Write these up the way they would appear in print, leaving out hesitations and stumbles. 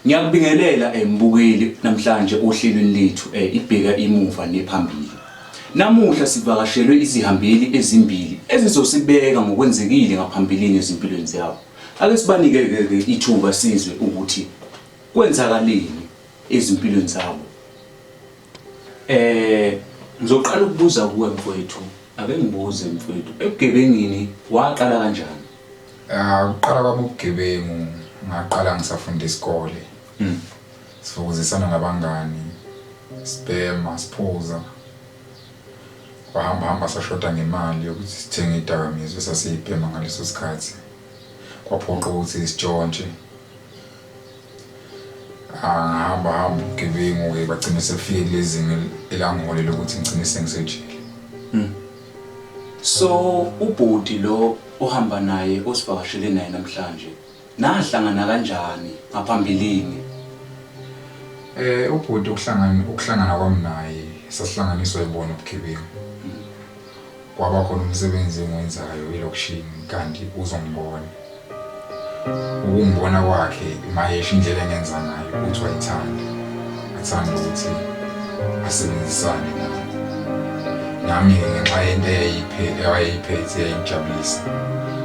Ngiyakubingelela mbukeli namhlanje ohlelweni lethu ibheka imuva nephambili. Namuhla sivakashelwe izihambeli ezimbili ezizosibeka ngokwenzekile ngaphambilini ezimpilweni zabo. Ake sibanike ke ithuba sizwe ukuthi kwenzakaleni ezimpilweni zabo. Ngizoqala ukubuza kuwe mfowethu, ake ngibuze mfowethu, ebugebengini waqala kanjani? Ah, ukuqala kwami ubugebengu ngaqala ngisafunda isikole. Sifukuzisana nabangani, sibhema, siphuza. Kwahamba hamba sashoda ngemali yokuthi sithenge idakamizwa esasiyibhema ngaleso sikhathi. Kwaphoqa ukuthi sitshontshe. Ah, ngahamba hamba ubugebengu-ke bagcine sebufike kulezi zinga elangiholela ukuthi ngigcine sengisejele. So ubhuti lo ohamba naye osivakashele naye namhlanje nahlangana kanjani ngaphambilini? Ubhuti ukuhlangana kwami naye sasihlanganiswa yibona ubugebengu. Kwaba khona umsebenzi engiwenzayo elokishini kanti uzongibona. Ukungibona kwakhe mayesho indlela engenza ngayo ukuthi wayithanda. Athanda ukuthi asebenzisane nami. Nami-ke ngenxa yento eyayiphethe eyayingijabulisa,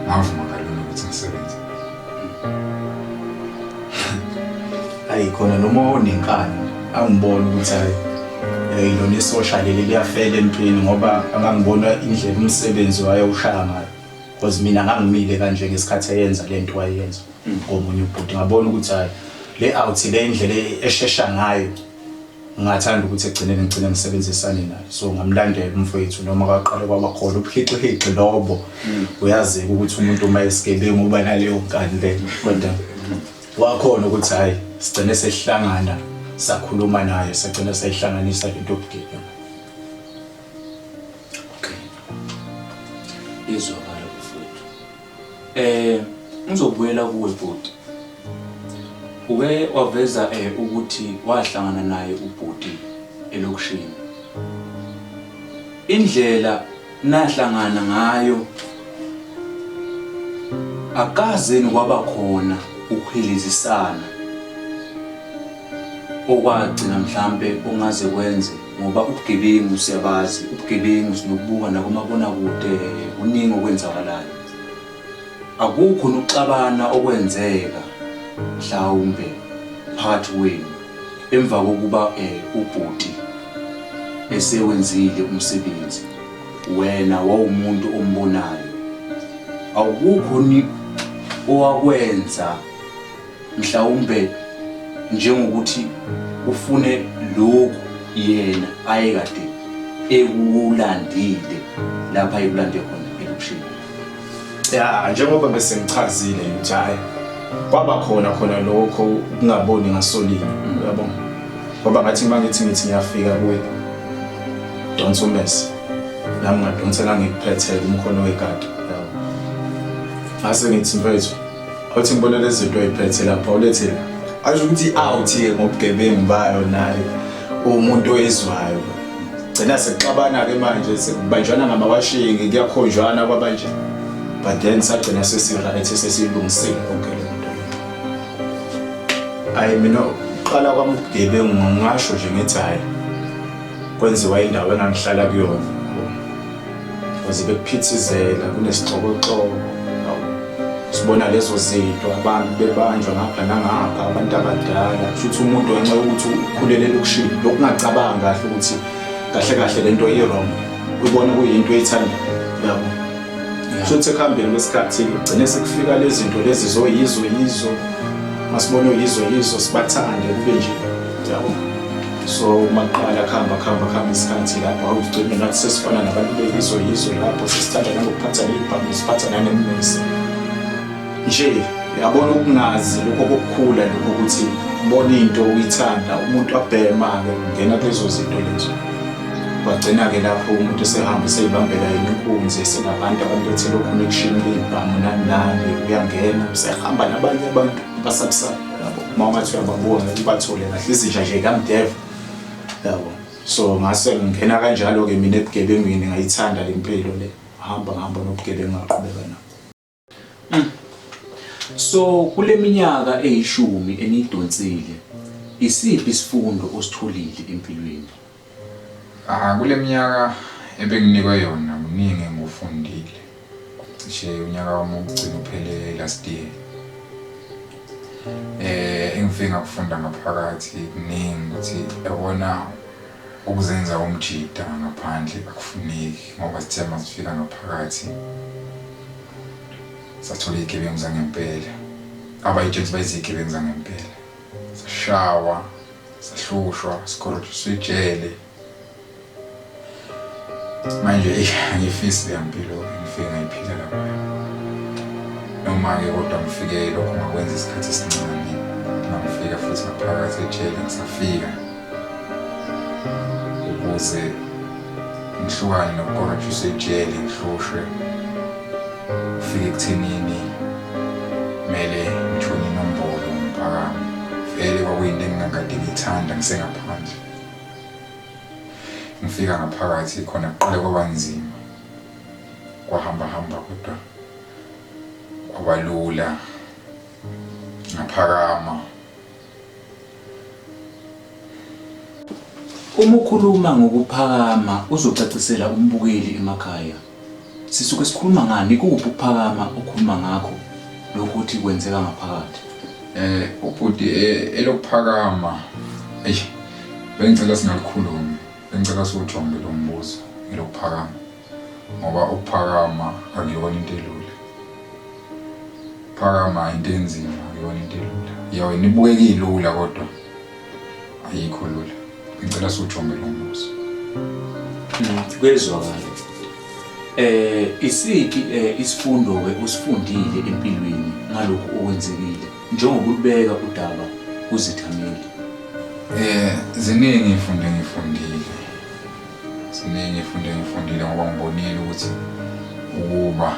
ngavuma kalula ukuthi ngisebenze. Ayi khona noma onenkani angibona ukuthi hayi lona isosha leli liyafela empini ngoba angangibona indlela umsebenzi wayewushaya ngayo. Because mina ngangimile kanje ngesikhathi eyenza lento wayeyenza komunye ubhuti, ngabona ukuthi hayi le out le indlela eshesha ngayo ngingathanda ukuthi egcineni ngigcine ngisebenzisane naye. So ngamlandela umfowethu noma kwaqale kwaba khona ubuhixihixi lobo. Uyazeka ukuthi umuntu uma esigebengu uba naleyo nkani leyo, kodwa wakhona ukuthi hayi sigcine sesihlangana, sakhuluma naye, sagcina sayihlanganisa lento yobugebengu. Okay. Izwakala mfowethu. Ngizobuyela kuwe bhuti. Uke waveza ukuthi wahlangana naye ubhuti elokishini. Indlela nahlangana ngayo akazeni kwaba khona ukuhilizisana okwagcina mhlambe ongaze kwenze, ngoba ubugebengu siyabazi, ubugebengu sinokubuka nakumabonakude, kuningi okwenzakalayo. Akukho nokuxabana okwenzeka mhlawumbe phakathi kwenu emva kokuba ubhuti esewenzile umsebenzi, wena wawumuntu ombonayo, awukho ni owakwenza mhlawumbe njengokuthi ufune lokhu yena ayekade ekulandile lapha ekulande khona elokishini? Ya, njengoba bese ngichazile ukuthi hayi kwaba khona khona lokho ukungaboni ngasolinye, uyabona, ngoba ngathi uma ngithi ngiyafika kuye donsa umese, nami ngadonsa ngangikuphethele umkhono wegadi, yabo. Ngase ngithi mfethu, awuthi ngibone lezi zinto oyiphethe lapha, ulethe la. Asho ukuthi i-out-ke ngobugebengu bayo nayo umuntu oyizwayo. Gcina sekuxabana-ke manje, sekubanjwana ngamawashingi, kuyakhonjwana kwaba nje. But then sagcina sesi-right, sesiyilungisile yonke le nto le. Hhayi mina ukuqala kwami ubugebengu ngingasho nje ngithi hhayi kwenziwa indawo engangihlala kuyona. Because bekuphithizela, kunesixokoxoko, sibona lezo zinto, abantu bebanjwa ngapha nangapha, abantu abadala. Kusho ukuthi umuntu ngenxa yokuthi ukhulele elokishini, lokungacabangi kahle ukuthi kahle kahle lento i-wrong, ubona kuyinto eyithandayo, uyabo. Kusho ukuthi ekuhambeni kwesikhathi kugcine sekufika lezi zinto lezi zoyizo yizo, masibone uyizo yizo sibathande kube nje, uyabo. So maqala kuhamba kuhamba kuhamba isikhathi lapho awugcine nathi sesifana nabantu beyizo yizo lapho sesithanda nangokuphatha ney'bhamu, siphatha nanemimese nje, uyabona. Ukungazi lokho kokukhula lokho ukuthi ubona into uyithanda, umuntu abhema-ke ungena kulezo zinto lezo, kwagcina-ke lapho umuntu esehamba eseyibambela yena inkunzi, esenabantu abamlethela o-connection bey'bhamu nani nani, uyangena usehamba nabanye abantu abasabisayo, yabo. Uma ungathi uyababuka ngeke ubathole kahle, izinja nje kamdeva, yabo. So ngase ngingena kanjalo-ke mina ebugebengwini, ngayithanda le mpilo le, hamba ngihamba nobugebengu ngaqhubeka nabo. So kuleminyaka eyishumi eniyidonsile isiphi isifundo ositholile empilweni? Ah kuleminyaka ebenginikwe yona kuningi engikufundile. Cishe unyaka wami wokugcina uphele last year. Engifike ngakufunda ngaphakathi kuningi ukuthi yabona ukuzenza umjita ngaphandle akufuneki ngoba sithe masifika ngaphakathi sathola iy'gebengu zangempela abayitshela ukuthi bayizigebengu zangempela sashawa sahlushwa sikorojiswa ijele manje eyi angifisi leya mpilo engifike ngayiphila lapha noma-ke kodwa ngifike lokho ngakwenza isikhathi esincane ngangifika futhi ngaphakathi ejele ngisafika ukuze ngihlukane nokukorojiswa ejele ngihlushwe ufike ekuthenini kumele ngithole inombolo ngiphakame vele kwakuyinto engingakade ngiyithanda ngisengaphandle ngifika ngaphakathi khona kuqale kwaba nzima kwahamba hamba kodwa kwaba lula ngaphakama. Uma ukhuluma ngokuphakama uzocacisela umbukeli emakhaya. Sisuke sikhuluma ngani? Ikuphi ukuphakama okhuluma ngakho lokhu uthi kwenzeka ngaphakathi? Ubhuti elokuphakama eish bengicela singalikhulumi bengicela siwujonge lo mbuzo elokuphakama ngoba ukuphakama akuyona into elula. Phakama into enzima akuyona into elula. Yona ibukeka ilula kodwa ayikho lula. Ngicela siwujonge lo mbuzo. Kuyezwakala. Isiphi isifundo ke usifundile empilweni ngalokhu okwenzekile njengoba ulubeka udaba kuzithameli? Ziningi izifundo engifundile. Ziningi izifundo engifundile ngoba ngibonile ukuthi ukuba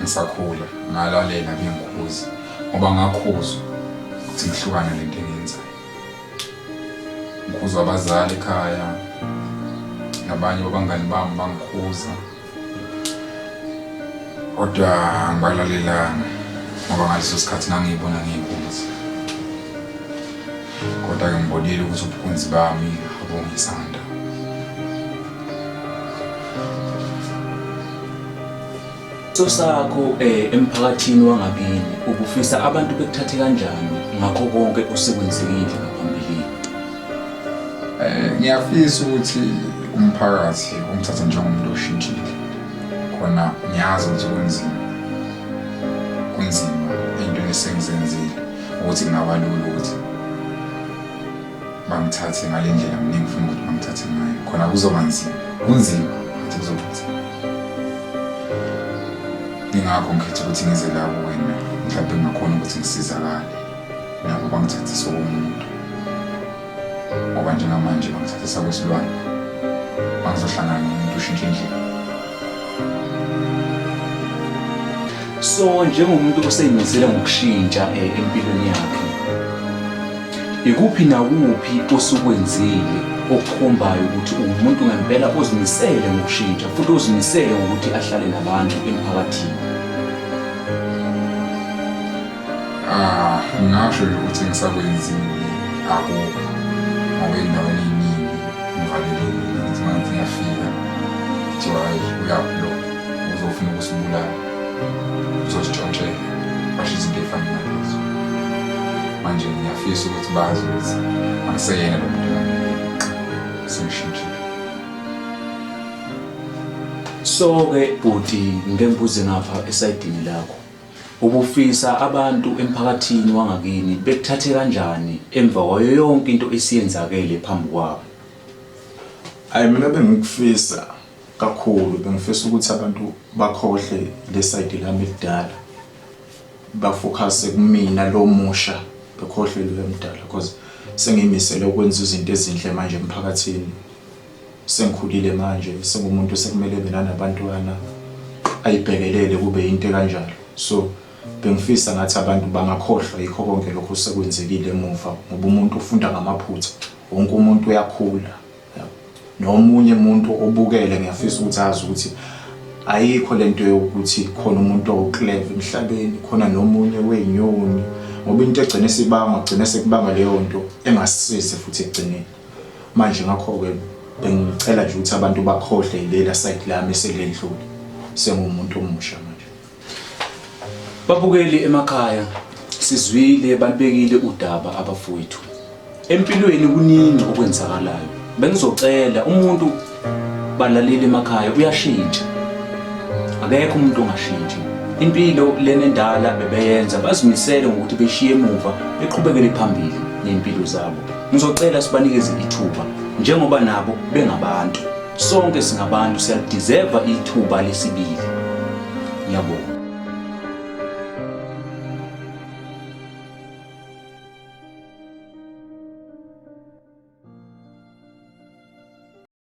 ngisakhula ngalalela bengikhuza ngoba ngakhuzwa ukuthi ngihlukane lento engiyenzayo. Ngikhuzwa abazali ekhaya nabanye babangani bami bangikhuza kodwa angibalalelanga ngoba ngaleso sikhathi ngangiyibona ngiyinkunzi. Kodwa-ke ngibonile ukuthi ubunkunzi bami abungisanga ndawo. Isifiso sakho emphakathini wangakini ubufisa abantu bekuthathe kanjani ngakho konke osekwenzekile ngaphambilini? Ngiyafisa ukuthi umphakathi ungithathe njengomuntu oshintshile. Khona ngiyazi ukuthi kunzima, kunzima ey'ntweni esengizenzile ukuthi kungaba lula ukuthi bangithathe ngale ndlela mina engifuna ukuthi bangithathe ngayo. Khona kuzoba nzima, kunzima futhi kuzoba nzima. Ingakho ngikhetha ukuthi ngize la kuwena, mhlawumbe ngingakhona ukuthi ngisizakale nabo bangithathise okomuntu ngoba njengamanje bangithathisa kwesilwane bangizohlangana nomuntu ushintshe indlela. So njengomuntu oseyimisele ngokushintsha empilweni yakhe, ikuphi nakuphi osukwenzile okukhombayo ukuthi uwumuntu ngempela ozimisele ngokushintsha futhi ozimisele ngokuthi ahlale nabantu emphakathini? Ah, ngingasho nje ukuthi ngisakwenzile akukho ngoba ey'ndaweni ey'ningi ngivalelekile ngithi uma ngithi ngiyafika kuthiwa hhayi uyaphi lo uzofuna ukusibulala uzositshontshela basho izinto ey'fana nalezo. Manje ngiyafisa ukuthi bazi ukuthi angiseyena lo muntu engangiyena sengishintshile. So-ke bhuti ngike ngibuze ngapha esayidini lakho. Ubufisa abantu emphakathini wangakini bekuthathe kanjani emva kwayo yonke into esiyenzakele phambi kwabo? Hayi mina bengikufisa kakhulu, bengifisa ukuthi abantu bakhohle le side lami elidala, bafokhase kumina lo musha, bekhohlwe lo emdala because sengiyimisele ukwenza izinto ezinhle manje emphakathini. Sengikhulile manje, sengumuntu osekumele ebe nanabantwana, ayibhekelele kube into ekanjalo. So bengifisa ngathi abantu bangakhohlwa yikho konke lokho osekwenzekile emuva ngoba umuntu ufunda ngamaphutha, wonke umuntu uyakhula. Nomunye umuntu obukele ngiyafisa ukuthi azi ukuthi Ayikho lento yokuthi khona umuntu owuclever emhlabeni, khona nomunye weyinyoni, ngoba into egcine sibanga gcine sekubanga leyo nto engasisizi futhi ekugcineni. Manje ngakho-ke bengicela nje ukuthi abantu bakhohle yilela side lami eselendlule, sengumuntu omusha manje. Babukeli emakhaya, sizwile balibekile udaba abafowethu. Empilweni kuningi okwenzakalayo. Bengizocela umuntu balaleli emakhaya uyashintsha. Akekho umuntu ongashintshi. Impilo lena endala bebeyenza bazimisele ngokuthi beshiye emuva beqhubekele phambili ney'mpilo zabo. Ngizocela sibanikeze ithuba njengoba nabo bengabantu. Sonke singabantu siyalideserve ithuba lesibili. Ngiyabonga.